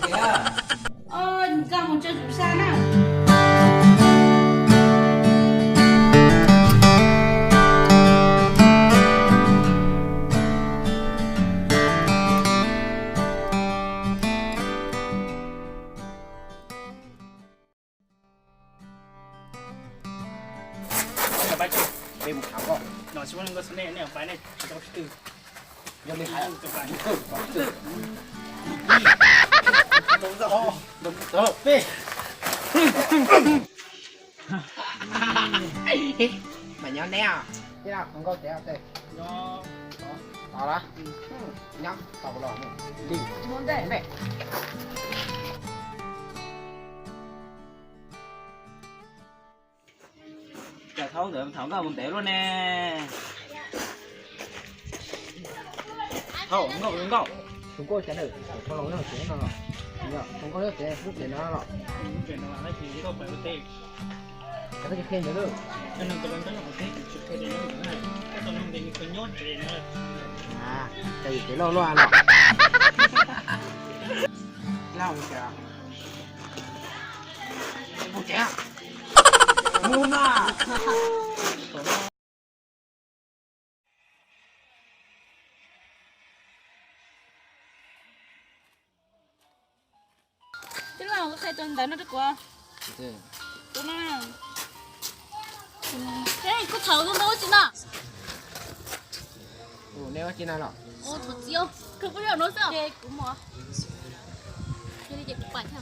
Nkauj mus tso tsum sa na. Peb mus tham koj. No tsis muaj neeg nkauj xwb nej, nej pais nej tsis tau sib tw. Yog li hais, peb. Mas nyob neb os, tij laug, hluas nkauj tiag tes. Tau lawm, nyob tau los mus. Li, mus ntej. Cas thaum ntawd thaum nkauj mus ntev luaj ne. Thaum nkauj, nkauj. Tus nkauj cas nawm, thaum los no tsev no los. Tus nkauj nyob tsev, lub tsev no los. Cas koj tsis qhia ntawd lawm? Cas yus tsev loj luaj los. Lauj, mus tsev. Mus tsev. Mus na. Tij laug, koj qhia tus ntawv no rau kuv. Tus no. Kuv thaum tus ntawv ua tsis no. Ua tsis no los? Ua thaum txiv, kuv pub no xwb. Ces kuv mus. Yog li ces kuv pais.